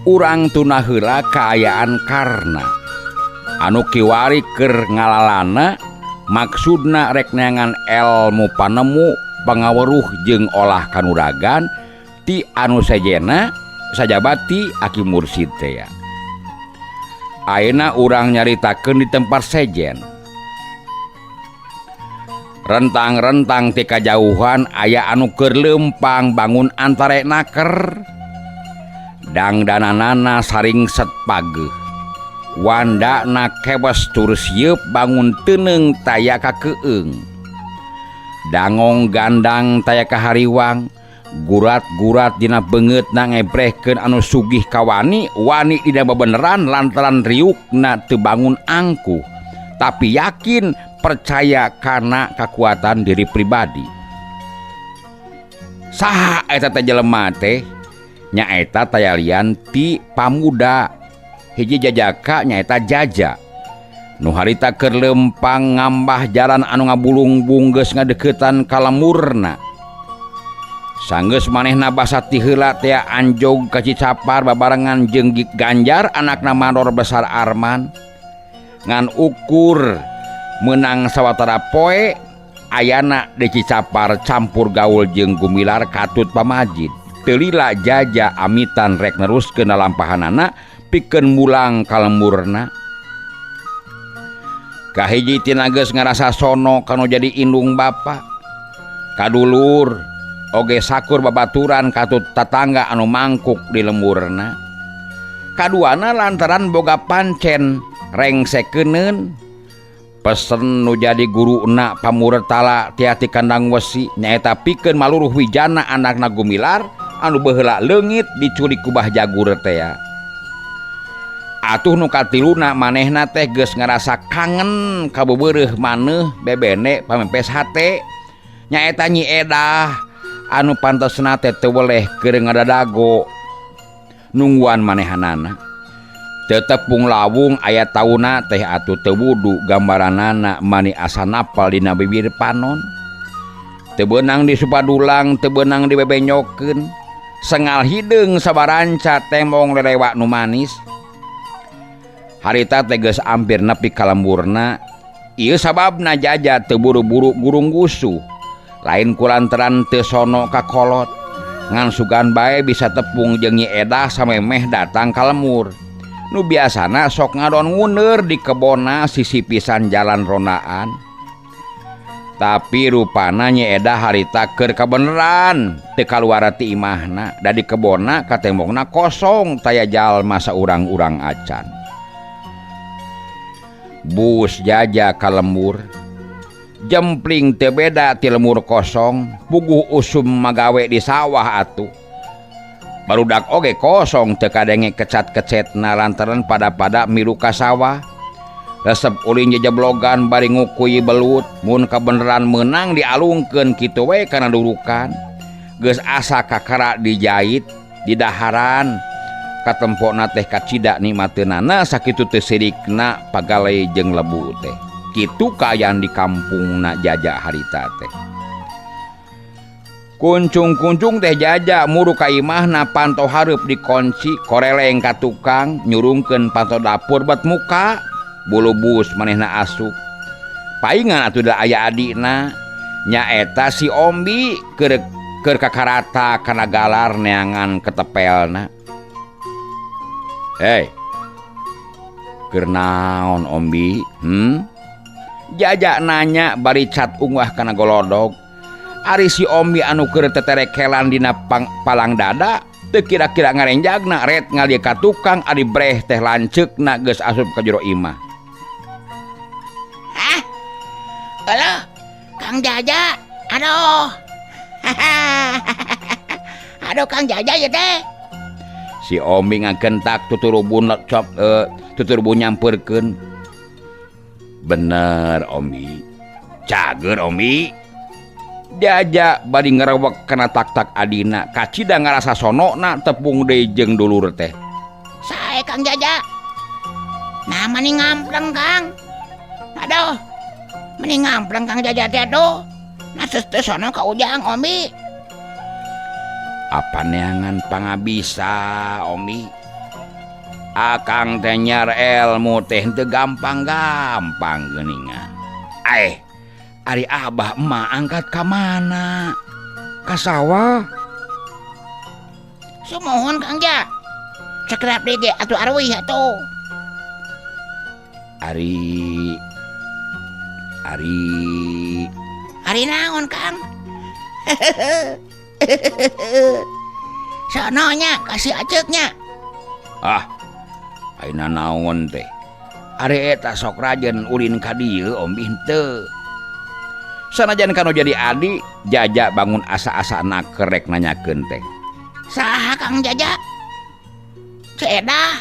Urang tuna heula kaayaan Karna anu kiwari keur ngalalana, maksudna rek neangan elmu panemu, pangaweruh jeung olah kanuragan ti anu sejena sajabati Aki Mursid teh. Ayeuna urang nyaritakeun di tempat sejen. Rentang-rentang ti kajauhan aya anu keur leumpang bangun antara naker. Dangdananana saringset pageuh. Wandana kebes tur sieup bangun teuneung taya kakeung. Dangong gandang taya kahariwang, gurat-gurat dina beungeutna ngebrehkeun anu sugih kawani wani dina bebeneran lantaran riukna teu bangun angkuh, tapi yakin percaya kana kakuatan diri pribadi. Saha eta teh jelema teh? Nyaeta taya lian ti pamuda hiji jajaka, nyaeta Jaja nu harita keur leumpang ngambah jalan anu ngabulungbung geus ngadeukeutan ka lemurna. Sanggeus manehna basa ti heula tea anjog ka Cicapar babarengan jeung Ganjar, anakna Mandor Besar Arman. Ngan ukur meunang sawatara poe ayana di Cicapar campur gaul jeung Gumilar katut pamajid. Teu lila Jaja amitan rek neruskeun lalampahanana pikeun mulang ka lemurna. Kahiji tina geus ngarasa sono kanu jadi indung bapa. Kadulur oge sakur babaturan katut tatangga anu mangkuk di lemurna. Kaduana lantaran boga pancen rengsekeuneun pesen nu jadi guruna pamuretala tiati kandang wesi, nyaeta pikeun maluruh wijana anakna Gumilar anu baheula leungit diculik ku Bah Jagur tea. Atuh nu katiluna, manehna teh geus ngarasa kangen ka beubeureuh maneuh bebene pamempes hate, nyaeta Nyi Edah anu pantesna teh teu weleh keur ngadadago nungguan manehanana. Teu tepung lawung aya tauna teh atuh teu wudu, gambaranana mani asa napel dina bibir panon. Teu beunang disupadulang, teu beunang dibebenyokeun. Sengal hideung sabaranca tembong lelewa nu manis. Harita teh geus ampir nepi ka lemburna. Ieu sababna Jaja teu buru-buru gurung gusuh. Lain kulantaran teu sono ka kolot. Ngan sugan bae bisa tepung jeung Nyi Edah samemeh datang ka lemur. Nu biasana sok ngadon nguneur di kebonna sisi pisan jalan rondaan. Tapi rupana Nyi Edah harita keur kabeneran teu kaluar ti imahna, da di kebonna katembongna kosong, taya jalma saurang-urang acan. Bus Jaja ka lembur. Jempling teu beda ti lemur kosong, puguh usum magawe di sawah atuh. Barudak oge kosong, teu kadenge kecat-kecetna lantaran pada-pada milu ka sawah. Resep ulin jejeblogan bari ngukuy belut, mun kabeneran meunang dialungkeun kitu we kana durukan. Geus asa kakara dijait di daharan. Katempona teh kacida nikmateunana sakitu teu sirikna pagalay jeung lebu teh. Kitu kaayaan di kampungna Jaja harita teh. Kuncung-kuncung teh Jaja muru ka imahna, panto hareup dikunci, koreleng ka tukang nyurungkeun panto dapur bet muka, bulubus manehna asup. Paingan atuh da aya adina, nyaeta si Ombi keur keur kakarata kana galar neangan ketepelna. Hei. Keur naon, Ombi? Hmm? Jaja nanya bari cat unggah kana golodog. Ari si Ombi anu keur teterekelan dina palang dada teu kira-kira ngarenjagna ret ngalia ka tukang, ari breh teh lanceukna geus asup ka jero imah. Hah? Halo, Kang Jaja. Aduh. Aduh, Kang Jaja ya teh. Si Ombi ngagentak tuturubun cop tuturubun nyamperkeun. Bener, Ombi. Cager, Ombi. Jaja bari ngerewek kana tak-tak adina, kacida ngarasa sonokna tepung deui jeung dulur teh. Sae, Kang Jaja. Nah, mani ngampleng, Kang. Aduh. Meni ngampleng Kang Jaja teh aduh. Nah, teu sono ka Ujang, Ombi. Apa neangan pangabisa, Omi? Akang teh nyiar elmu teh henteu gampang-gampang geuningan. Aeh, ari abah emak angkat ka mana? Ka sawah? Sumuhun Kang Ja. Sakedap deui ge atuh arwih atuh. Ari Ari Ari naon Kang? Sono nya kasih aceuknya. Ah, ayeuna naon teh? Ari eta sok rajen ulin ka dieu Ombi henteu. Sanajan kanu jadi adi, Jaja bangun asa-asa nakerek nanyakeun teh. Saha Kang Jaja? Ceedah.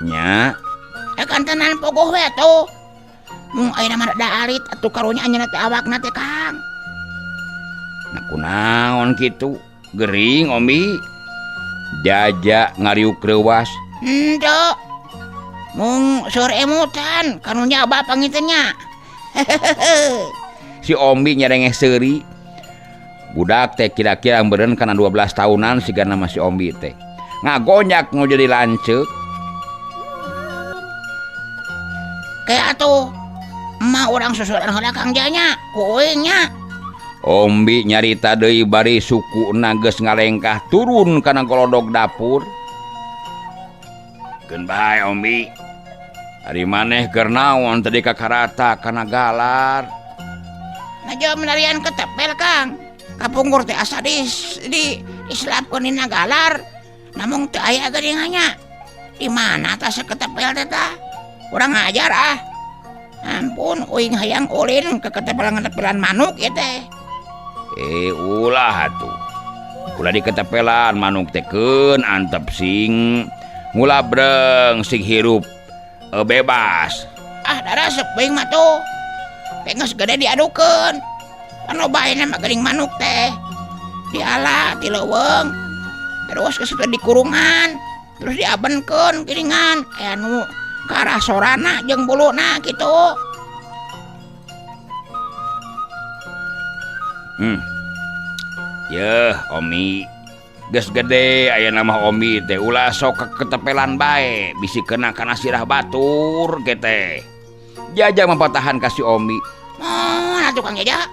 Nya. Kan tenan pogoh we atuh. Mung ayeuna mah rada alit atuh karunya anjeunna teh awakna teh Kang. Nah kunaon kitu? Gering Ombi. Jaja ngariuk reuwas. Henteu. Mung seur emutan kanu nyaba pangiteun nya. Si Ombi nyerengeh seuri. Budak teh kira-kira meureun kana 12 tahunan sigana mah si Ombi teh. Ngagonyak nu jadi lanceuk. Kayak atuh emak urang susuran heula Kang Janya, ku uing nya. Ombi nyarita deui bari sukuna geus ngalengkah turun kana golodog dapur. Keun bae Ombi. Ari maneh keur naon tadi kakarata kana galar? Najo menarian ketepel Kang. Kapungkur teh asa di diselapkeun dina galar. Namung teu aya geuningannya. Di mana tah saketepel teh tah? Kurang ajar ah. Ampun uing hayang ulin ke ketepelan-ketepelan manuk ieu teh. Ulah atuh. Ulah diketepelan manuk teh keun antep sing ngulabreng sing hirup bebas. Ah darasep uing mah tuh. Geus gede diadukeun. Pan loba ayeuna mah geuning manuk teh. Diala ti leuweung. Terus geus teh dikurungan, terus diabenkeun geuningan aya nu ka arah sorana jeung buluna kitu. Yeuh Omi. Geus gede ayeuna mah Omi teh ulah sok ketepelan bae, bisi kena kana sirah batur ge teh. Jaja mapatahan ka si Omi. Moal atuh Kang Jaja.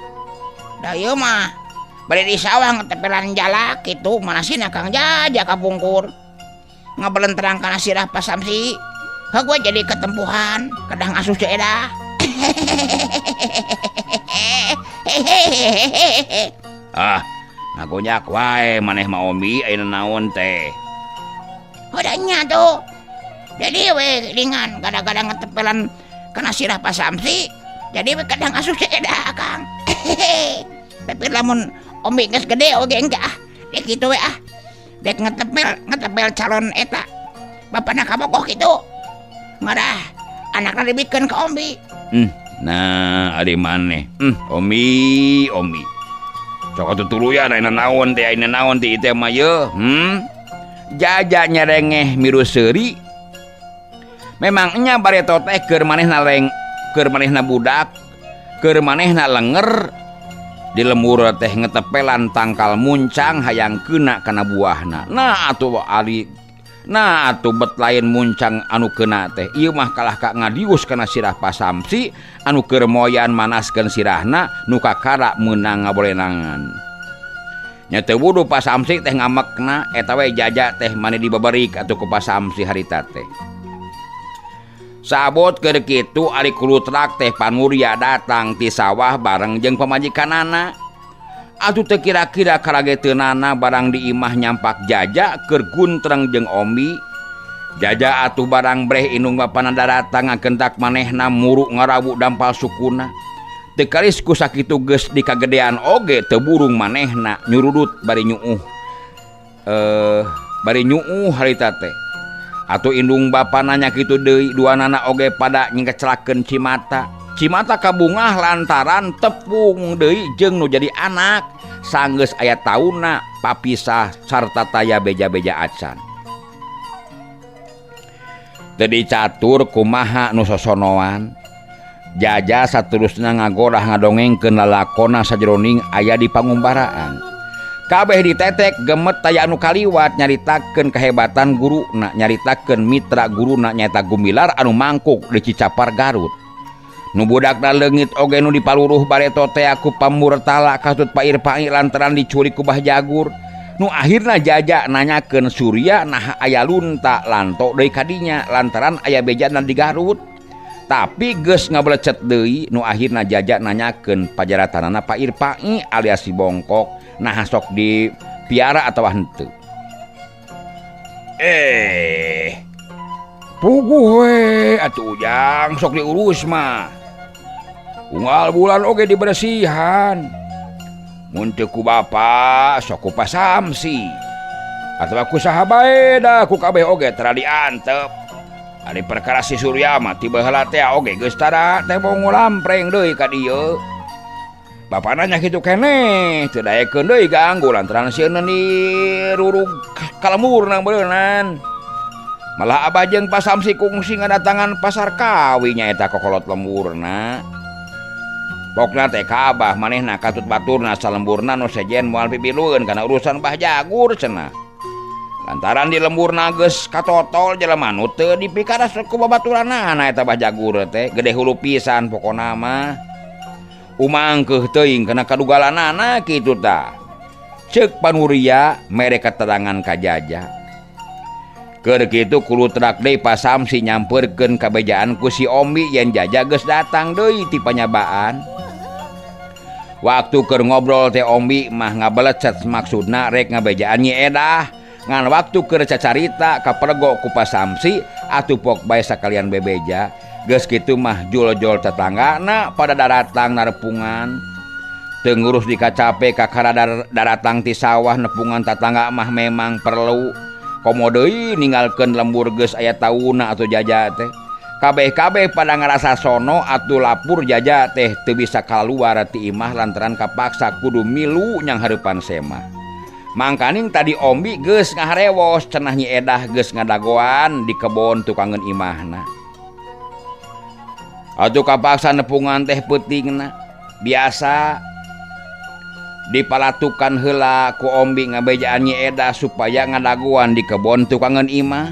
Da ieu mah bade di sawah ngetepelan jalak kitu manasina Kang Jaja kapungkur. Ngabelenterang kana sirah Pak Samsi. Heuh gue jadi ketempuhan, kedah ngasuh Ceu Edah. Ah, ngagonyak wae maneh mah Omi ayeuna naon teh. Udah nya tuh. Jadi we ringan gara-gara ngetepelan kana sirah Pak Samsi, jadi we kedah ngasuh Ceu Edah Kang. Tapi lamun Omi geus gede oge engke ah, dek kitu we ah. Dek ngetepel calon eta. Bapana kabogoh kitu. Ngarah anakna dibikeun ka Omi. Nah, ari maneh. Omi, Omi. Sok atuh tuluyan ayeuna naon teh, ayeuna naon teh ieu mah yeuh. Jaja nyerengeh miru seuri. Memang nya bareto teh keur manehna leng, keur manehna budak, keur manehna lenger. Di lemur teh ngetepelan tangkal muncang hayang keuna kana buahna. Nah atuh ari, nah atuh bet lain muncang anu keuna teh. Ieu mah kalah ka ngadius kana sirah Pak Samsi anu keur moyan manaskeun sirahna nu kakara meunang ngabolenangan. Nya teu wuduh Pak Samsi teh ngamekna eta we Jaja teh mani dibabarik atuh ku Pak Samsi harita teh. Sabot keur kitu ari kulutrak teh Panurya datang ti sawah bareng jeung pamajikanana. Atuh teu kira-kira karageteunana barang di imah nyampak Jaja keur guntreng jeung Omi. Jaja atuh barang breh indung bapana daratang ngagentak manehna muru ngarawu dampal sukuna. Teu karis ku sakitu geus dikagedean oge teu burung manehna nyurudut bari nyuuh. Bari nyuuh harita teh. Atuh indung bapana nya kitu deui duanana oge pada nyengkecelakeun cimata. Cimata kabungah lantaran tepung deui jeung nu jadi anak. Sanggeus aya taunna papisah sarta taya beja-beja acan. Teu dicatur kumaha nu sosonoan. Jaja saterusna ngagorah ngadongengkeun lalakona sajeroning aya di pangumbaraan. Kabeh ditetek gemet taya anu kaliwat nyaritakeun kehebatan guruna, nyaritakeun mitra guruna nyaeta Gumilar anu mangkuk di Cicapar Garut. Nu budakna leungit oge nu dipaluruh bareto teh ku pamurtala katut pair-pair lantaran diculik ku Bah Jagur. Nu akhirna Jaja nanyakeun Surya naha aya lunta lanto deui kadinya lantaran aya bejana di Garut. Tapi geus ngabelecet deui nu akhirna Jaja nanyakeun pajaratanana Pair Pai alias si Bongkok naha sok di piara atawa henteu. Puguh we atuh Ujang sok diurus mah. Unggal bulan oge dibersihan. Mun teu ku bapa sok ku Pasamsi. Atawa ku saha bae da ku kabeh oge tara diantep. Ari perkara si Surya mah ti baheula teh oge geus tara teh ngulampreng deui ka dieu. Bapana nya kitu keneh teu daekeun deui ganggu lantaran sieun dirurug ka lemburna beureunan. Malah abah jeung Pasamsi kungsi ngadatangan pasar kawi nyaeta kokolot lemburna. Pokna teh ka abah manehna katut baturna salemburna nu sejen moal pipilueun kana urusan Bah Jagur cenah. Lantaran di lemburna geus katotol jelema nu teu dipikaras ku babaturanana eta Bah Jagur teh gede hulu pisan pokona mah. Umangkeuh teuing kana kadugalanana kitu tah. Ceuk Panuria mere keterangan ka Jaja. Keur kitu kulutrak deui Pasamsi nyampeurkeun kabejaan ku si Ombi yen Jaja geus datang deui ti panyabaan. Waktu keur ngobrol teh Ombi mah ngabelecet maksudna rek ngabejaan Nyi Edah. Ngan waktu keur cacarita kapergo ku Pasamsi atuh pok bae sakalian bebeja. Geus kitu mah jul-jul tetanggana pada daratang narepungan. Teu ngurus dikacape kakara daratang ti sawah nepungan tatangga mah memang perlu. Komo deui ninggalkeun lembur geus aya tauna atuh Jaja teh. Kabeh-kabeh pada ngarasa sono atuh lapur Jaja teh teu bisa kaluar ti imah lantaran kapaksa kudu milu nyang hareupan semah. Mangkaning tadi Ombi geus ngaharewos cenah Nyi Edah geus ngadagoan di kebon tukangeun imahna. Atuh kapaksa nepungan teh peutingna. Biasa dipalatukan heula ku Ombi ngabejaan Nyi Edah supaya ngadagoan di kebon tukangeun imah.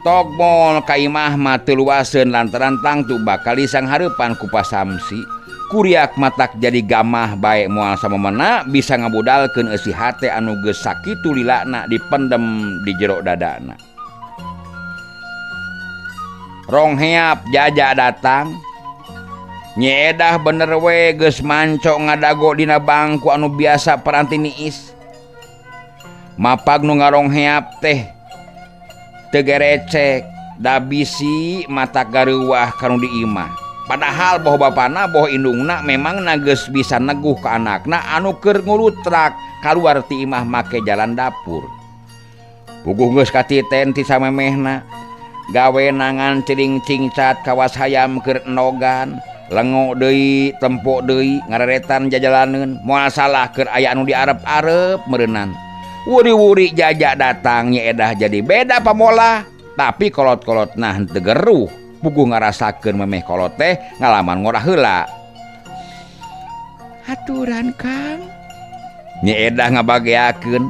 Tog mol ka imah mah teu luaseun lantaran tangtu bakal disanghareupan ku Pasamsi. Kuriak matak jadi gamah bae moal samemena bisa ngabudalkeun eusi hate anu geus sakitu lilana dipendem di jero dadana. Rongheap Jaja datang. Nyi Edah bener we geus manco ngadago dina bangku anu biasa paranti niis. Mapag nu ngarongheap teh teu gerecek, da bisi mata gareuwah kanu di imah. Padahal boh bapana boh indungna memang geus bisa neguh ka anakna anu keur ngulutrak kaluar ti imah make jalan dapur. Puguh geus katiten ti samemehna. Gawe nangan ciling cingcat kawas hayam keur enogan, lengo deui tempo deui ngareretan jajalaneun, moal salah keur aya anu diarep-arep meureunnan. Wuri-wuri Jaja datang Nyi Edah jadi beda pamolah, tapi kolot-kolot nah henteu geruh. Puguh ngarasakeun memeh kolot teh ngalaman ngorah heula. Aturan Kang. Nyi Edah ngabageakeun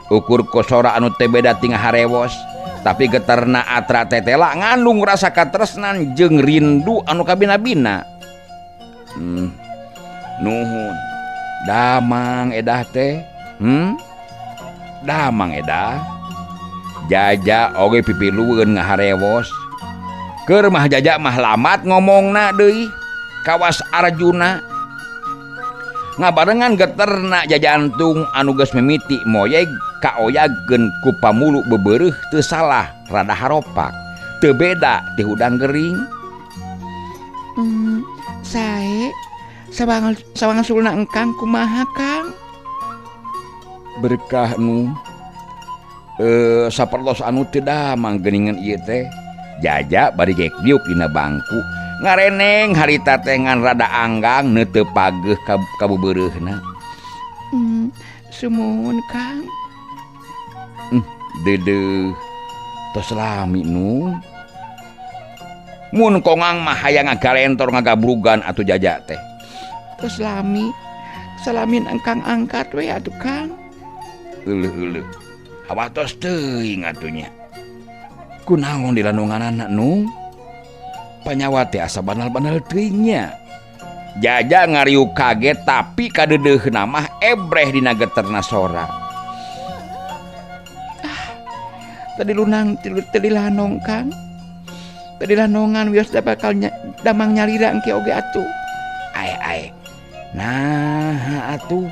ukur kosora anu teh beda ti ngaharewos, tapi geterna atra tetela ngandung rasa katresnan jeung rindu anu kabina-bina. Nuhun. Damang Edah teh. Damang Edah. Jaja oge pipilueun ngaharewos. Keur mah Jaja mah lamat ngomongna deui kawas Arjuna. Ngabarengan geterna jajantung anu geus mimiti moyeg kaoyagkeun ku pamulu bebereuh teu salah rada haropak. Teu beda ti hudang gering. Sae sawangsulna engkang kumaha Kang? Berkah nu sapertos anu teu damang geuningan ieu teh. Jaja bari gek diuk dina bangku ngareneng harita teh ngan rada anggang neuteup pageuh ka beubeureuhna. Sumuhun Kang. Deudeuh tos lami nu. Mun kongang mah hayang ngagalentor ngagabrugan atuh Jaja teh. Tos lami. Salamin engkang angkat we atuh Kang. Euleuh-euleuh. Hawatos teuing atuh nya. Kunaon dilanonganana Nung? Panyawa teh asa banal-banal teuing nya. Jaja ngariuk kaget tapi kadeudeuhna mah ebreh dina geterna sora. Ah, tadi lunang teu dilanong Kang. Teu dilanongan wios da bakal damang nyalira engke oge atuh. Ae ae. Nah atuh.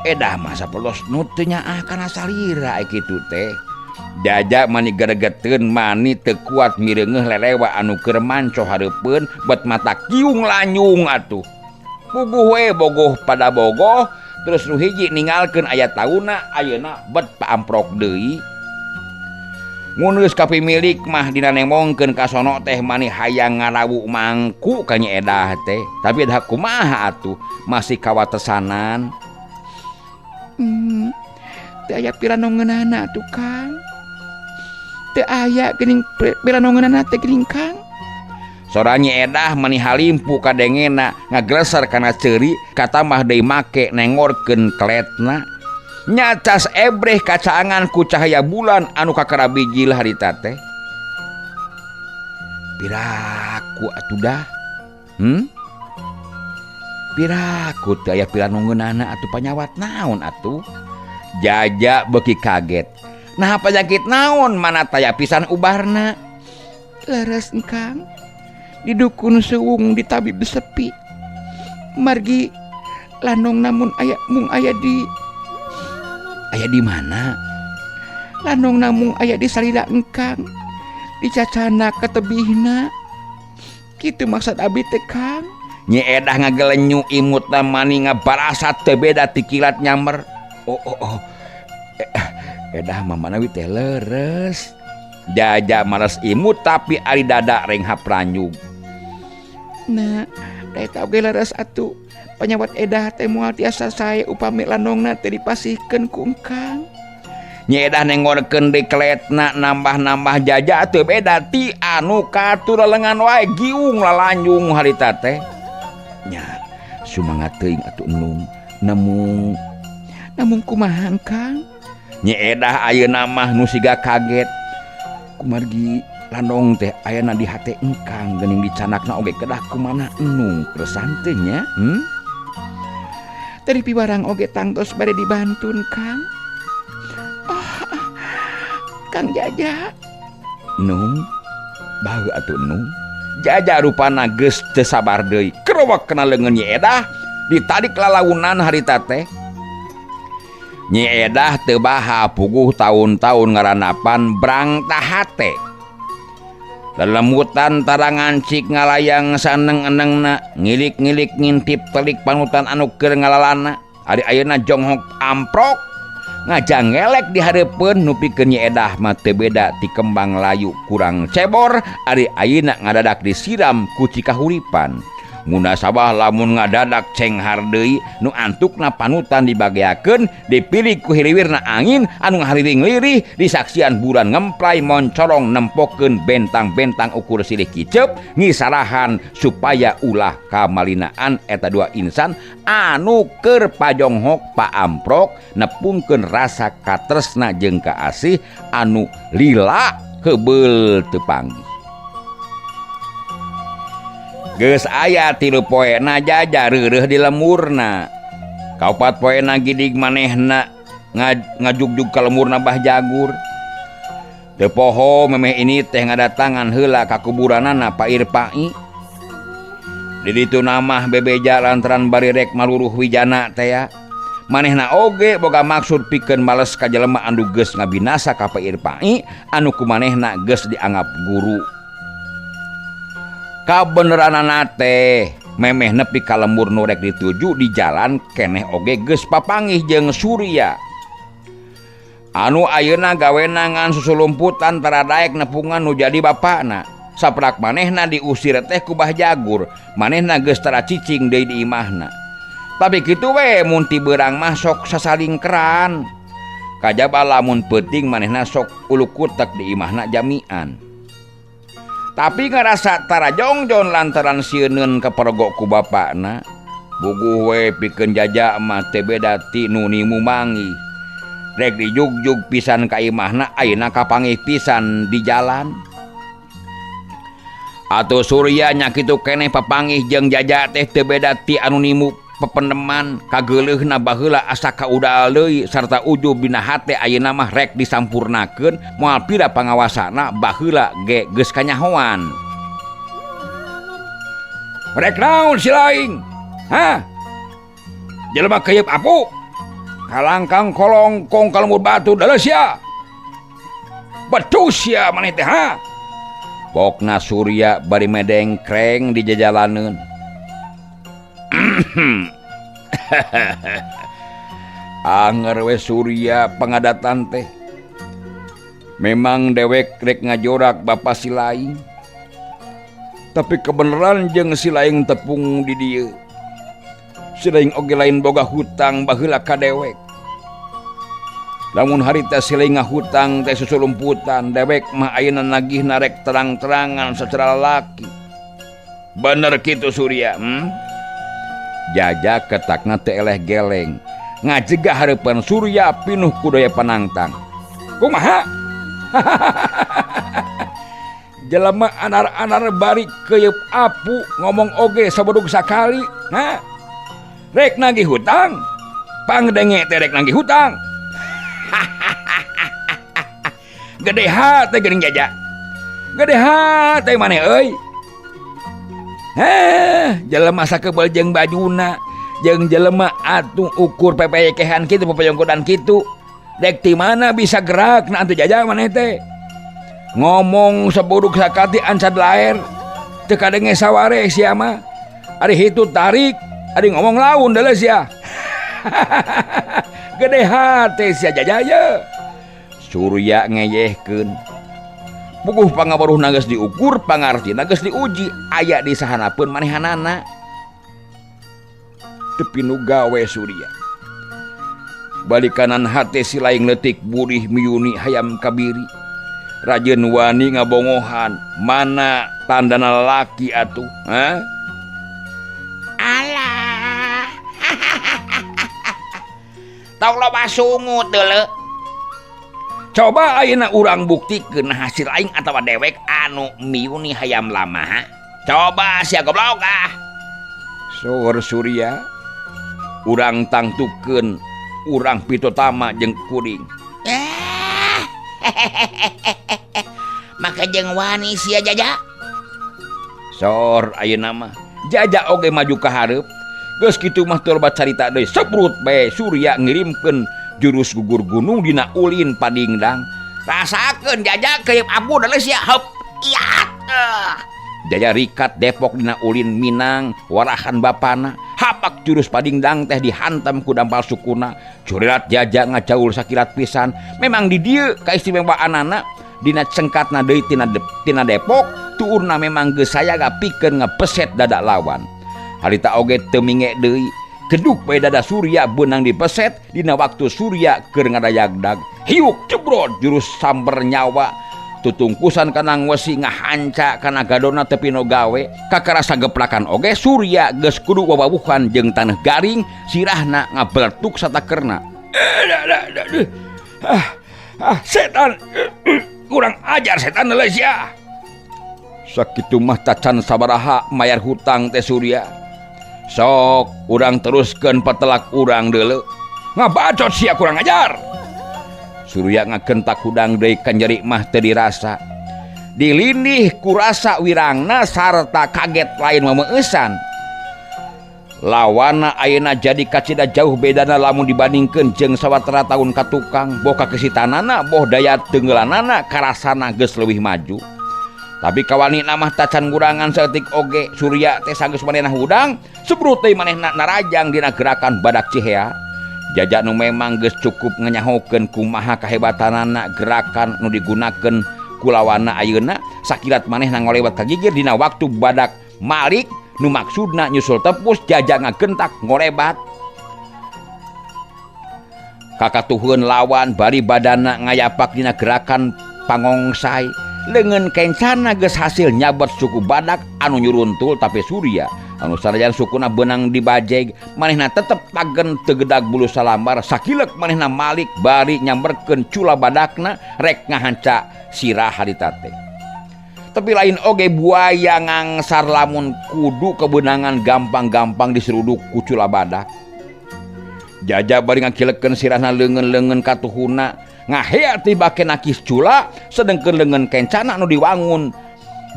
Edah mah sapelos nu teu nyaah kana salira ai kitu teh. Jaja mani geregeteun mani teu kuat mireungeuh lelewa anu keur manco hareupeun bet mata kiung lanyung atuh. Puguh we bogoh pada bogoh terus nu hiji ningalkeun aya tauna ayeuna bet paamprok deui. Mun geus kapimilik mah dina nemongkeun ka sono teh mani hayang ngarawu mangku ka Nyi Edah teh. Tapi dah kumaha atuh masih kawatesanan. Teu aya piranongeunana atuh Kang. Teu aya geuning piranongeunana teh geuning Kang. Sora Nyi Edah mani halimpu kadengena ngagleser kana ceuri katamah deui make nengorkeun keletna. Nyacas ebreh kacaangan ku cahaya bulan anu kakara bijil harita teh. Piraku atuh dah. Piraku teu aya piranongeunana atuh panyawat naon atuh? Jaja beuki kaget. Nah panyakit naon mana taya pisan ubarna? Leres Kang. Di dukun suwung di tabib sepi. Margi lanong namun aya mung aya di aya di mana? Lanong namung aya di salira engkang. Dicacana ketebihna. Kitu maksud abi teh Kang. Nyi Edah ngagelenyu imutna mani ngabarasat teu beda ti kilat nyamber. Oh oh oh. Edah mah manawi teh leres. Jaja mares imut tapi ari dada renghap ranyug. Nah, da eta oge leres atuh. Panyawat Edah teh moal tiasa sae upami lanongna teh dipasihkeun ku engkang. Nyi Edah nengorkeun deui keletna nambah-nambah jaja teu beda ti anu katurelengan wae giung lalanjung harita teh. Nya, sumangat teuing atuh Nung. Namung kumaha Kang? Nyi Edah ayeuna mah nu siga kaget. Kumargi landong teh ayana di hate engkang geuning dicanakna oge kedah kumanah Enung keresan teh nya. Tadi piwarang oge tangtos bade dibantun Kang. Oh, Kang Jaja. Nung, bae atuh Nung. Jaja rupana geus teu sabar deui. Kerowak kana leungeun Nyi Edah ditarik lalaunan harita teh. Nyi Edah teu baha puguh taun-taun ngaranapan brang tahate. Lelemutan tarangancik ngalayang saneng-enengna, ngilik-ngilik ngintip telik panutan anu keur ngalalana. Ari ayeuna jonghok amprok ngajangelek di hareupeun nupikeun Nyi Edah mah teu beda ti kembang layu kurang cebor, ari ayeuna ngadadak disiram ku cikahuripan. Munasabah lamun ngadadak cenghar deui nu antukna panutan dibageakeun dipilih ku hiliwirna angin anu ngahariring lirih disaksian bulan ngemplay moncorong nempokeun bentang-bentang ukur silih kicep ngisarahan supaya ulah kamalinaan eta dua insan anu keur pajonghok paamprok nepungkeun rasa katresna jeung kaasih anu lila heubeul teu panggih. Geus aya 3 poena jaja reureuh di lemurna. Kaopat poena gidig manehna ngajugjug ka lemurna Bah Jagur. Teu poho memeh ini teh ngadatangan heula ka kuburanana Pak Irpai. Di ditu namah bebeja lantaran bari rek maluruh wijana teh ya. Manehna oge boga maksud pikeun males ka jelema anu geus ngabinasa ka Pak Irpai anu ku manehna geus dianggap guru. Kabeneranana teh memeh nepi ka lembur nu rek dituju di jalan keneh oge geus papanggih jeung Surya. Anu ayeuna gawena ngan susulumputan taradaek nepungan nu jadi bapakna. Saprak manehna diusir teh ku Bah Jagur, manehna geus tara cicing deui di imahna. Tapi kitu we mun ti beurang mah sok sasalingkeran. Kajaba lamun peuting manehna sok ulukutek di imahna jamian. Tapi ngarasa tara jongjon lantaran sieuneun kapergok ku bapakna. Buguh we pikeun Jaja mah teu beda ti nu nimu manggih. Rek dijugjug pisan ka imahna ayeuna kapanggih pisan di jalan. Atuh Surya nya kitu keneh papanggih jeung Jaja teh teu beda ti anu nimu pependeman kageuleuhna baheula asa kaudal deui sarta ujub dina hate ayeuna mah rek disampurnakeun moal pira pangawasana baheula ge geus kanyahoan. Rek naon si laing? Hah? Jelema keuyeub apu? Kalangkang kolongkong ka lembur batu deuleu sia. Betus sia maneh teh ha? Pokna Surya bari medengkreng di jajalaneun. Anger we Surya pangadatan teh. Memang dewek rek ngajorak bapa si laing. Tapi kebenaran jeung si laing tepung di dieu. Si laing oge lain boga hutang baheula ka dewek. Lamun harita si laing ngahutang teh susulumputan, dewek mah ayeuna nagihna rek terang-terangan secara lalaki. Bener kitu Surya, Jaja ketakna teu eleh geleng. Ngajegah hareupeun Surya pinuh ku daya panangtang. Kumaha? Jelema anar-anar bari keuyeub apu ngomong oge sabodog sakali, ha? Rek nagih hutang? Pangdenge teh rek nagih hutang. Gede hate geuning Jaja. Gede hate maneh euy. Heh, jelema sakebel jeung bajuna, jeung jelema atuh ukur pepekehan kitu pepeyongkodan kitu. Dek ti mana bisa gerak na atuh Jaja maneh teh. Ngomong sabuduk sakati ancad laer. Teu kadenge saware sia mah. Ari hitu tarik, ari ngomong laun deuleu sia. Gede hate sia Jaja ye. Surya ngeyehkeun. Puguh pangabaruhna geus diukur, pangartina geus diuji, aya di sahanapeun manehanana. Teu pinu gawe Surya. Balikanan hate si laing leutik burih miyuni hayam kabiri. Rajeun wani ngabongohan, mana tandana lalaki atuh, ha? Alah. Tong loba sungut deuleu. Coba ayeuna urang buktikeun hasil aing atawa dewek anu miyuni hayam lama. Ha? Coba sia goblok ah. Sor Surya, urang tangtukeun urang pitotama jeung kuring. Maka jeung wani sia Jaja. Sor ayeuna mah Jaja oge maju ka hareup. Geus kitu mah teu loba carita deui. Sebrut bae Surya ngirimkeun jurus gugur gunung dina ulin padingdang. Rasakeun Jaja keuyeub abu deuleu sia. Heup iat. Jaja rikat Depok dina ulin Minang warahan bapana. Hapak jurus padingdang teh dihantam ku dampal sukuna. Curilat Jaja ngacaul sakilat pisan. Memang di dieu kaistimewaanana dina cengkatna deui tina Depok tuurna memang geus sayaga pikeun ngepeset dada lawan. Harita oge teu minge deui. Keduk bae dada Surya beunang dipeset dina waktu Surya keur ngadayagdag. Hiuk jebrot jurus samber nyawa. Tutungkusan kanang wesi ngahanca kana gadona teu pino gawe. Kakarasa geplakan oge Surya geus kudu wawawuhan jeung taneuh garing sirahna ngabeletuk satakerna. Setan kurang ajar setan deuleu sia. Sakitu mah tacan sabaraha mayar hutang teh Surya. Sok urang teruskeun petelak urang deuleu. Ngabacot sia kurang ajar. Surya ngagentak hudang deui kanjeri mah teu dirasa. Dilindih kurasa wirangna sarta kaget lain memeueusan. Lawana ayeuna jadi kacida jauh bedana lamun dibandingkeun jeung sawatara taun ka tukang, boh kakesitanana boh daya teungeulanana karasana geus leuwih maju. Tapi kawanina mah tacan ngurangan saeutik oge. Surya teh sanggeus manehna hudang, sebrut deui manehna narajang dina gerakan badak cihea. Jaja nu memang geus cukup nganyahokeun kumaha kahebatanana gerakan nu digunakeun kulawana ayeuna, sakilat manehna ngolewat ka gigir dina waktu badak malik nu maksudna nyusul tepus. Jaja ngagentak ngorebat. Kakatuhun lawan bari badana ngayapak dina gerakan pangongsai. Leungeun kencana geus hasil nyabet suku badak anu nyuruntul tapi Surya Anu sanajan sukuna beunang dibajeg, manehna tetep tagen teu gedag bulu salambar sakilek manehna malik bari nyamberkeun cula badakna rek ngahanca sirah harita teh. Tapi lain oge buaya ngangsar lamun kudu kebenangan gampang-gampang diseruduk ku cula badak. Jaja bari ngakilekeun sirahna leungeun-leungeun katuhuna ngahea tibake nakis cula sedengkeun leungeun kencana anu diwangun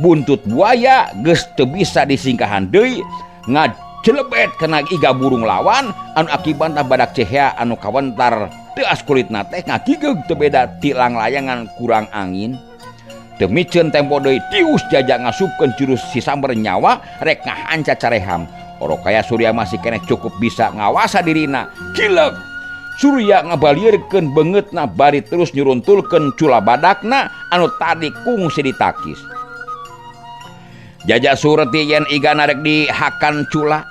buntut buaya geus teu bisa disingkahan deui ngacelebet kana iga burung lawan anu akibatna badak cehea anu kawentar teuas kulitna teh ngagigeug teu beda ti langlayangan kurang angin. Teu miceun tempo deui tius Jaja ngasupkeun jurus si samber nyawa rek ngahanca careham. Orokaya Surya masih keneh cukup bisa ngawasa dirina. Kilek Surya ngabalieurkeun beungeutna bari terus nyuruntulkeun cula badakna anu tadi kungsi ditakis. Jaja surti yen igana rek dihakan cula.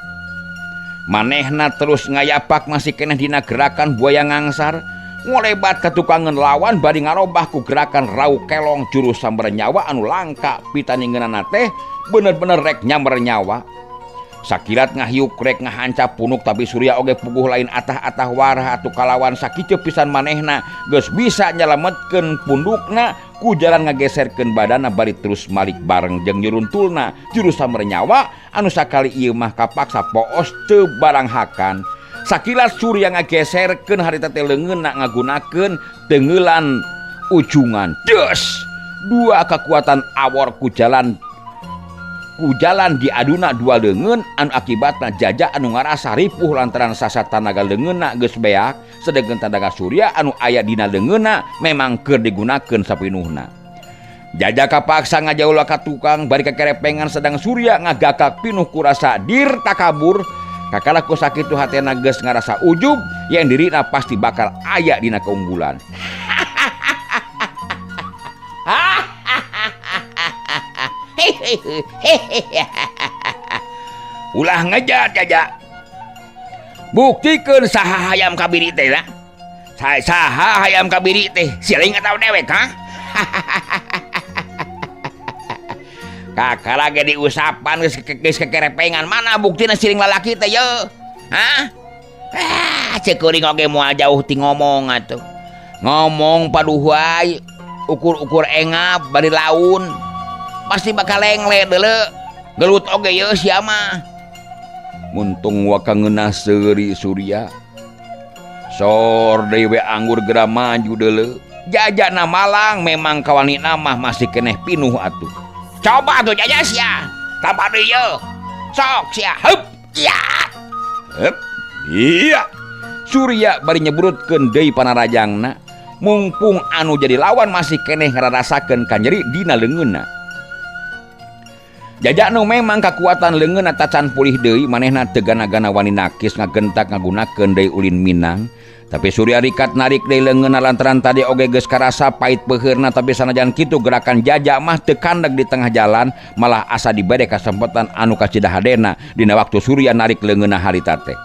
Manehna terus ngayapak masih keneh dina gerakan buaya ngangsar. Ngolebat ka tukangeun lawan bari ngarobah ku gerakan rau kelong jurus samber nyawa anu langka pitaningeunana teh bener-bener rek nyamber nyawa. Sakilat ngahiuk rek ngahanca punuk tapi Surya oge puguh lain atah-atah warah atuh kalawan sakitu pisan manehna geus bisa nyalametkeun pundukna ku jalan ngageserkeun badana bari terus malik bareng jeung nyuruntulna jurus samber nyawa anu sakali ieu mah kapaksa poos teu barang hakan. Sakilat Surya ngageserkeun harita teh leungeunna ngagunakeun teunggeulan ujungan. Des! Dua kekuatan awor ku jalan diaduna dua leungeun anu akibatna Jaja anu ngarasa ripuh lantaran sasat tanaga leungeunna geus beak sedengkeun tanaga Surya anu aya dina leungeunna memang keur digunakeun sapinuhna. Jaja kapaksa ngajaul ka tukang bari kakerepengan sedang Surya ngagakak pinuh kurasa dir takabur kakala ku sakitu hatena geus ngarasa ujub yang dirina pasti bakal aya dina keunggulan. Ulah ngejat Jaja. Buktikeun saha hayam kabiri teh lah. Saha hayam kabiri teh siling atawa dewek ha? Kakara ge diusapan geus kekerepengan mana buktina siling lalaki teh ye? Hah? Ah, ceuk kuring oge moal jauh ti ngomong atuh. Ngomong paduhuai ukur-ukur engap bari laun. Pasti bakal lengle deuleu. Gelut oge ye sia mah. Muntung waka ngeunah seuri Surya. Sor deui we anggur geura maju deuleu. Jajana malang memang kawanina mah masih keneh pinuh atuh. Coba tuh Jaja sia. Tambah deui ye. Sok sia. Hup. Iya. Hup. Iya. Surya bari nyebrutkeun deui panarajangna. Mungpung anu jadi lawan masih keneh ngararasakeun kanyeri dina leungeunna. Jaja nu memang kakuatan leungeunna tacan pulih deui manehna teu gana-gana wani nakis ngagentak ngagunakeun deui ulin minang. Tapi Surya rikat narik deui leungeunna lantaran tadi oge geus karasa pait peuheurna tapi sanajan kitu gerakan Jaja mah teu kandeg di tengah jalan malah asa dibere kasempatan anu kacida hadena dina waktu Surya narik leungeunna harita teh.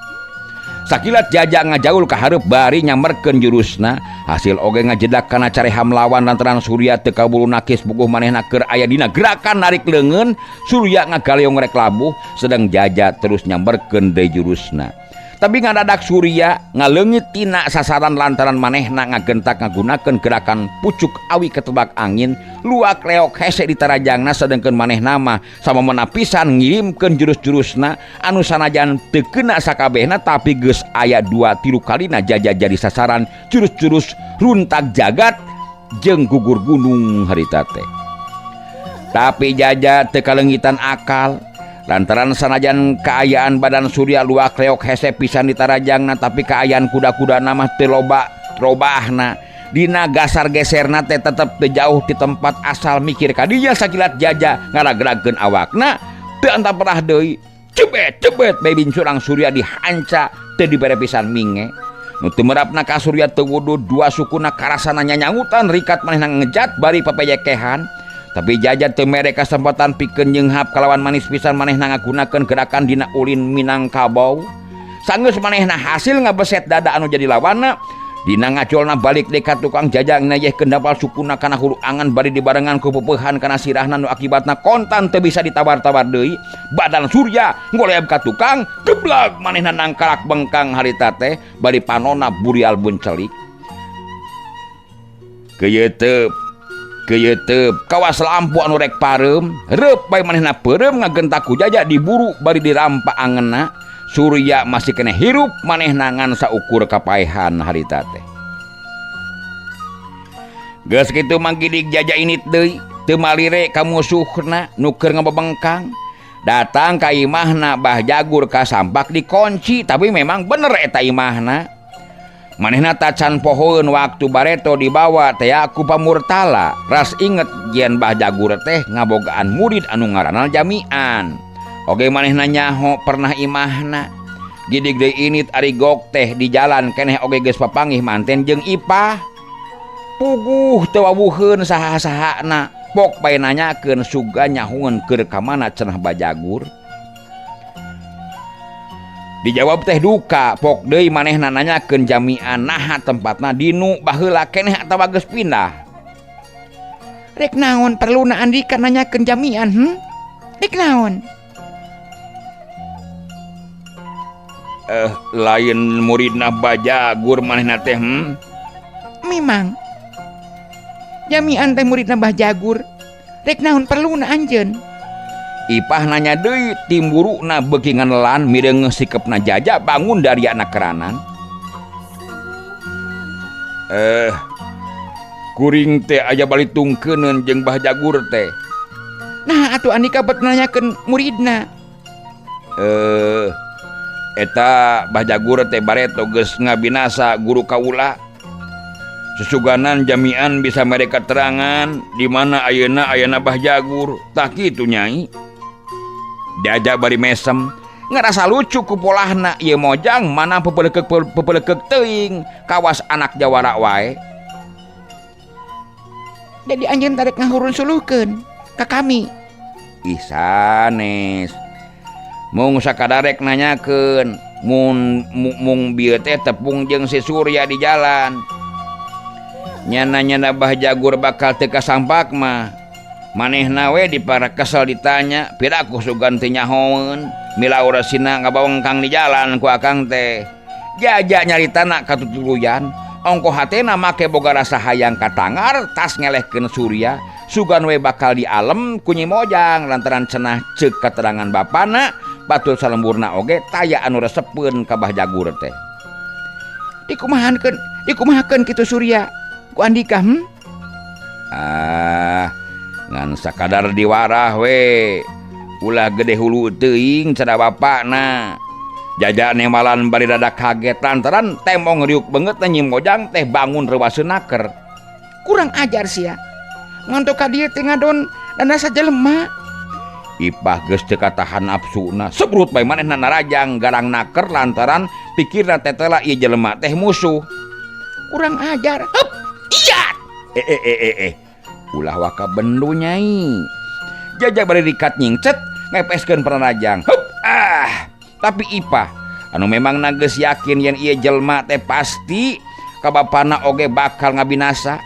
Sakilat Jaja ngajaul ka hareup bari nyamberkeun jurusna hasil oge ngajedak kana careham lawan lantaran Surya teu kaburu nakis bukuh manehna keur aya dina gerakan narik leungeun Surya ngagaleong rek labuh sedang Jaja terus nyamberkeun deui jurusna. Tapi ngadadak Surya ngaleungit tina sasaran lantaran manehna ngagentak ngagunakeun gerakan pucuk awi ketebak angin luak leok hese ditarajangna sedengkeun manehna mah sama menapisan ngirimkeun jurus-jurusna anu sanajan teu kena sakabehna tapi geus aya 2-3 kalina Jaja jadi sasaran jurus-jurus runtag jagat jeung gugur gunung harita teh. Tapi Jaja teu kaleungitan akal lantaran sanajan kaayaan badan Surya luak leok hese pisan ditarajangna tapi kaayaan kuda-kudana mah teu loba robahna dina gasar geserna teh tetep teu jauh ti tempat asal mikir kadinya sakilat Jaja ngaragragkeun awakna teu antaperah deui cebet cebet bae bincurang Surya dihanca teu dibere pisan minge nu teu merapna ka Surya teu wudud dua sukuna karasana nyanyangutan rikat manehna ngejat bari papejekehan. Tapi Jaja teu mere kasempatan pikeun nyeunghap kalawan manis pisan manehna ngagunakeun gerakan dina ulin Minangkabau. Sanggeus manehna hasil ngabeset dada anu jadi lawanna, Dina ngacolna balik deui ka tukang jajang nayehkeun dapal sukuna kana hulu angan bari dibarengan ku pepeuhan kana sirahna nu akibatna kontan teu bisa ditabar-tabar deui. Badan Surya ngoleab ka tukang, geblag manehna nangkalak bengkang harita teh bari panona burial buncelik. Keuyeuteub, keuyeuteub, kawas lampu anu rek pareum, reup bae manehna peureum ngagentak ku Jaja diburu bari dirampa angeunna. Surya masih kena hirup manehna ngan saukur kapaehan harita teh. Geus kitu manggidig Jaja init deui, teu malire ka musuhna nu keur ngabebengkang. Datang ka imahna Bah Jagur kasampak dikunci, tapi memang bener eta imahna. Manehna tacan pohoeun waktu bareto dibawa teh ku pamurtala. Ras inget yen Bah Jagur teh ngabogaan murid anu ngaranna Jamian. Oge manehna nyaho pernah imahna. Gidig deui init ari gok teh di jalan keneh oge geus papanggih manten jeung Ipah. Puguh teu wawuheun saha-sahana. Pok bae nanyakeun suga nyahueun keur ka mana cenah Bajagur. Dijawab teh duka, pok deui manehna nanyakeun Jamian naha tempatna dinu baheula keneh atawa geus pindah. Rek naon perluna Andika nanyakeun Jamian, Rek naon? Lain muridna Bajagur manehna teh, Memang. Jamian teh muridna Bah Jagur. Rek naon perluna anjeun? Ipah nanya deui timburuna beuki nganelan mireungeuh sikepna Jaja bangun dari anak keranan. Kuring teh aya balik tungkeuneun jeung Bah Jagur teh. Nah, atuh Andika bet nanyakeun muridna. Eta Bah Jagur teh bareto geus ngabinasa guru kaula. Susuganan Jamian bisa mere keterangan di mana ayeuna ayana Bah Jagur. Tah kitu nyai. Jaja bari mesem ngerasa lucu ku polahna ieu mojang mana pepelekek teuing kawas anak jawara wae. Jadi anjeun tarek ngahurun suluhkeun ka kami. Ih sanes. Mung sakadarek nanyakeun mun mung bieu teh tepung jeung si Surya di jalan. Nyana-nyana Bah Jagur bakal teu kasampak mah. Manehna we dipara kesel ditanya, piraku sugan teu nyahoeun. Milaur sina ngabawengkang di jalan ku akang teh. Jaja nyaritana katutuluyan, ongko hatena make boga rasa hayang katangar tas ngelehkeun Surya. Sugan we bakal dialem ku Nyi Mojang lantaran cenah ceuk katerangan bapana, batur salemburna oge taya anu resepeun ka Bah Jagur teh. Dikumahankeun, dikumahakeun kitu Surya ku Andika, Ah, ngan sakadar diwarah we. Ulah gede hulu teuing cenah bapana. Jaja nemalan bari rada kaget lantaran temong riuk beungeut Nyi Mojang teh bangun reuwaseun naker. Kurang ajar sia. Ngantok ka dieu teh ngadon dan rasa jelema. Ipah geus teu katahan nafsuna, sebrut bae manehna narajang garang naker lantaran pikirna tetela ieu jelema teh musuh. Kurang ajar. Hup, iya. Ulah waka bendu nyai. Jaja bari rikat nyingcet ngepeskeun panarajang. Hup, ah. Tapi Ipah anu memang geus yakin yen ieu jelema teh pasti ka bapana oge bakal ngabinasa.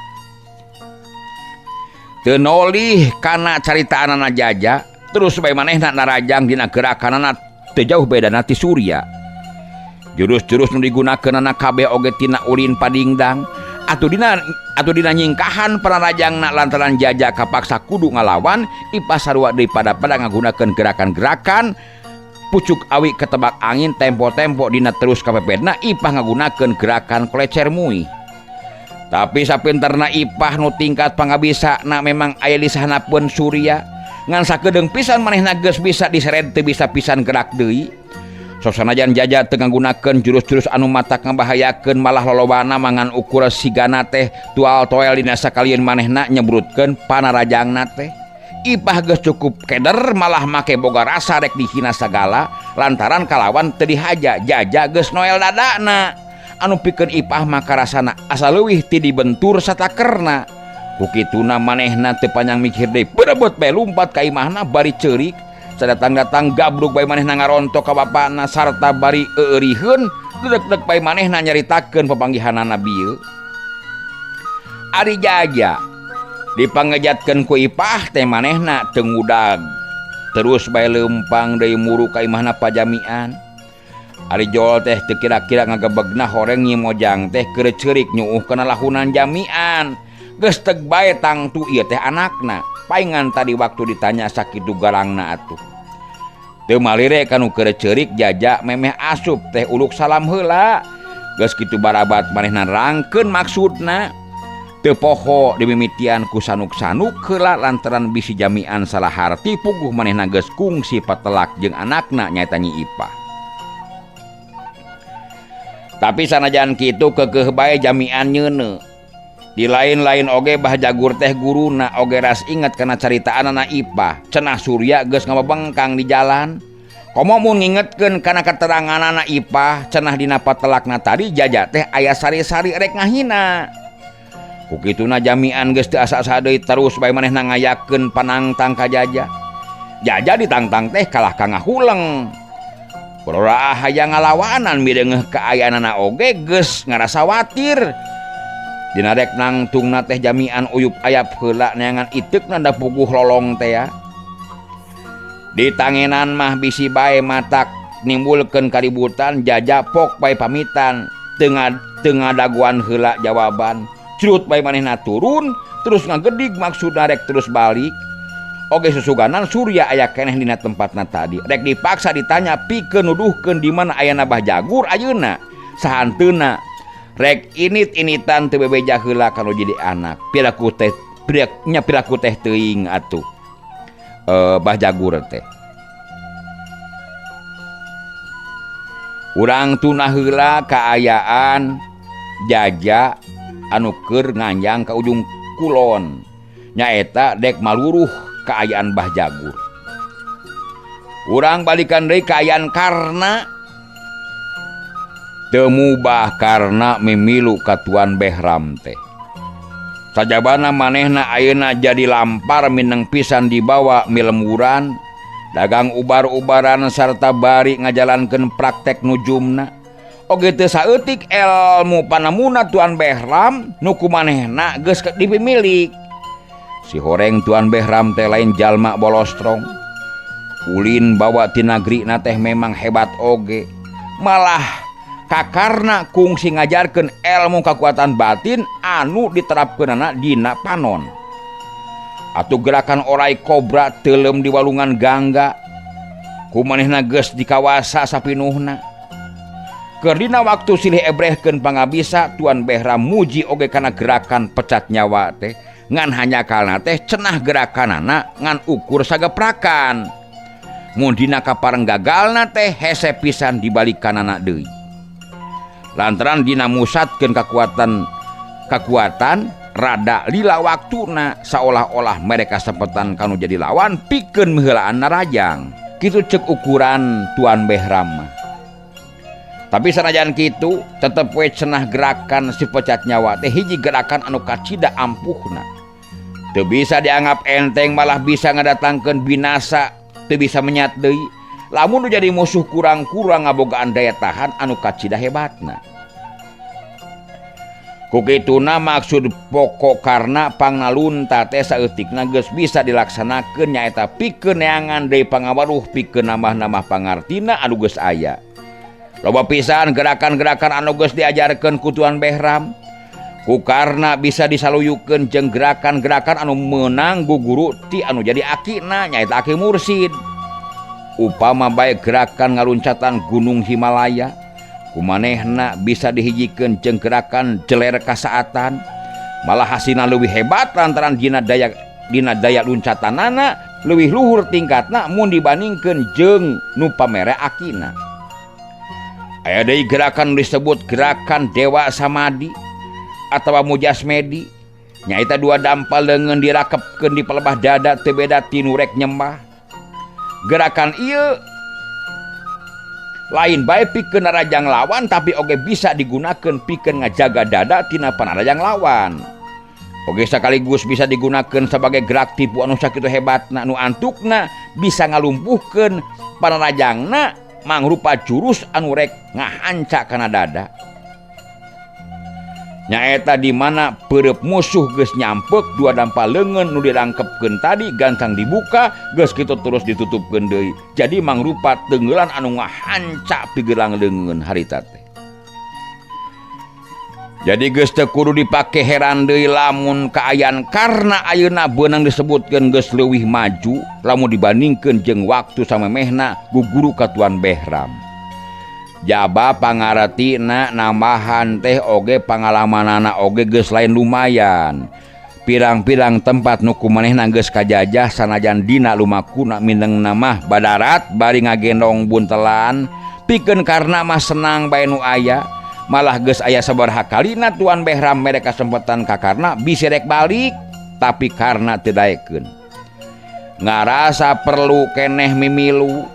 Teu nolih kana caritaanana Jaja, terus bae manehna narajang dina gerakanana teu jauh bedana ti Surya. Jurus-jurus nu digunakeunana kabeh oge tina ulin padingdang. Atuh dina nyingkahan panarajangna lantaran Jaja kapaksa kudu ngalawan, Ipah sarua deui pada-pada ngagunakeun gerakan-gerakan pucuk awi ketebak angin tempo-tempo dina terus kapepetna Ipah ngagunakeun gerakan kolecer mui. Tapi sapinterna Ipah nu tingkat pangabisana memang aya di sahanapeun Surya, ngan sakedeung pisan manehna geus bisa diseret teu bisa pisan gerak deui. Sosanajan Jaja teu ngagunakeun jurus-jurus anu matak ngabahayakeun malah lolobana mangan ukur sigana teh tual toel dina sakalieun manehna nyebrutkeun panarajangna teh. Ipah geus cukup keder malah make boga rasa rek dihina sagala lantaran kalawan teu dihaja Jaja geus noel dadana. Anu pikeun Ipah mah karasana asa leuwih ti dibentur satakerna. Ku kituna manehna teu panjang mikir deui, berebut bae lumpat ka imahna bari ceurik. Sadatang-datang gabrug bae manehna ngarontok ka bapana sarta bari euriheun Deg-deg bae manehna nyaritakeun papanggihanana bieu. Ari Jaja dipangejatkeun ku Ipah teh manehna teu ngudag. Terus bae leumpang deui muru ka imahna pajamian. Ari Jol teh teu kira-kira ngagebegna horeng Nyi Mojang teh keur ceurik nyuuh kana lahunan jamian. Geus teg bae tangtu ieu teh anakna. Paingan tadi waktu ditanya sakitu garangna atuh. Teu malire kanu keur ceurik Jaja memeh asup teh uluk salam heula. Geus kitu barabat manehna nerangkeun maksudna. Teu poho dimimitian ku sanuk-sanuk heula lantaran bisi jamian salah harti puguh manehna geus kungsi patelak jeung anakna nyaeta Nyi Ipah. Tapi sanajan kitu keukeuh bae jamian nyeuneu. Di lain-lain oge Bah Jagur teh guruna oge ras inget kana caritaanana Ipah. Cenah Surya geus ngababengkang di jalan. Komo mun ngingetkeun kana keteranganana Ipah cenah dina patelakna tadi Jaja teh aya sari-sari rek ngahina. Ku kituna jamian geus teu asa-asa deui terus bae manehna ngayakeun panangtang ka Jaja. Jaja ditangtang teh kalah ka ngahuleng. Rora hayang ngalawanan mireungeuh kaayaanana oge geus ngarasa watir. Dina rek nangtungna teh jamian uyup ayap heula neangan iteukna da puguh lolong teh ya. Ditangenan mah bisi bae matak nimbulkeun kaributan Jaja pok bae pamitan teu ngadaguan heula jawaban. Curut bae manehna turun terus ngagedig maksudna rek terus balik. Oge susuganan Surya aya keneh dina tempatna tadi. Rek dipaksa ditanya pikeun nuduhkeun di mana ayana Bah Jagur ayeuna. Sahanteuna rek init-initan teu bebeja heula kanu jadi anak. Piraku teh nya piraku teh teuing atuh. Bah Jagur teh. Urang tunah heula kaayaan Jaja anu keur nganjang ka ujung kulon. Nyaeta dek maluruh kaayaan Bah Jagur. Urang balikan deui kaayaan Karna. Teu mubah Karna mimilu ka Tuan Behram teh. Sajabana manehna ayeuna jadi lampar mineng pisan dibawa milemburan, dagang ubar-ubaran sarta bari ngajalankeun praktek nujumna. Oge teu saeutik elmu panemuna Tuan Behram nu ku manehna geus dipimilik. Si horeng Tuan Behram teh lain jalma bolostrong. Ulin bawa ti nagrina teh memang hebat oge. Malah kakarna kungsi ngajarkeun elmu kakuatan batin anu diterapkeunana dina panon. Atuh gerakan orai kobra teuleum di walungan Gangga. Ku manehna geus dikawasa sapinuhna. Keur dina waktu silih ebrehkeun pangabisa Tuan Behram muji oge kana gerakan pecat nyawa teh. Ngan hanyakalna teh cenah gerakanana ngan ukur sageprakan. Mun dina kapareng gagalna teh hese pisan dibalikanana deui. Lantaran dina musatkeun kakuatan rada lila waktuna saolah-olah mereka sempetan kanu jadi lawan pikeun miheulaan narajang. Kitu ceuk ukuran Tuan Behram mah. Tapi sanajan kitu tetep we cenah gerakan si pecat nyawa teh hiji gerakan anu kacida ampuhna. Teu bisa dianggap enteng malah bisa ngadatangkeun binasa, teu bisa menyat deui. Lamun nu jadi musuh kurang-kurang ngabogaan daya tahan anu kacida hebatna. Ku kituna maksud pokok Karna pangnalunta teh saeutikna geus bisa dilaksanakeun nyaeta pikeun neangan deui pangawaruh pikeun nambah-nambah pangartina anu geus aya. Loba pisan gerakan-gerakan anu geus diajarkeun ku Tuan Behram. Ku Karna bisa disaluyukeun jeung gerakan-gerakan anu meunang guguru ti anu jadi akina nyaeta Aki Mursid. Upama bae gerakan ngaluncatan Gunung Himalaya, kumanehna bisa dihijikeun jeung gerakan jeler kasaatan, malah hasilna leuwih hebat lantaran dina daya luncatanana leuwih luhur tingkatna mun dibandingkeun jeung nu pamere akina. Aya deui gerakan disebut gerakan Dewa Samadi atawa Mujasmedi, nyaeta dua dampal leungeun dirakepkeun di palebah dada teu beda ti nu rek nyembah. Gerakan ieu lain bae pikeun narajang lawan tapi oge bisa digunakeun pikeun ngajaga dada tina panarajang lawan. Oge sekaligus bisa digunakeun sebagai gerak tipu anu sakitu hebatna nu antukna bisa ngalumpuhkeun panarajangna mangrupa jurus anu rek ngahanca kana dada. Nyaeta di mana perep musuh geus nyampek dua dampa leungeun nu dirangkepkeun tadi gancang dibuka geus kitu terus ditutupkeun deui. Jadi mangrupa teungeulan anu ngahanca pigelang leungeun harita teh. Jadi geus teu kudu dipake heran deui lamun kaayaan karena ayeuna beunang disebutkeun geus leuwih maju lamun dibandingkeun jeung waktu samemehna guguru ka Tuan Behram. Jaba pangaretina nambahan teh oge pangalamanana oge geus lain lumayan. Pirang-pirang tempat nu ku manehna geus kajajah sanajan dina lumakuna mindengna mah badarat bari ngagendong buntelan pikeun karna mah senang bae nu aya. Malah geus aya sabaraha kalina Tuan Behram mere kasempatan ka Karna bisi rek balik tapi karna teu daekeun. Ngarasa perlu keneh mimilu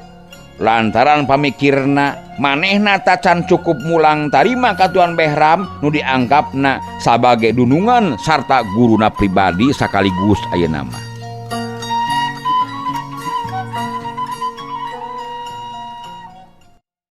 lantaran pamikirna manehna tacan cukup mulang tarima ka Tuan Behram nu dianggapna sabagai dunungan sarta guruna pribadi sakaligus ayeuna mah.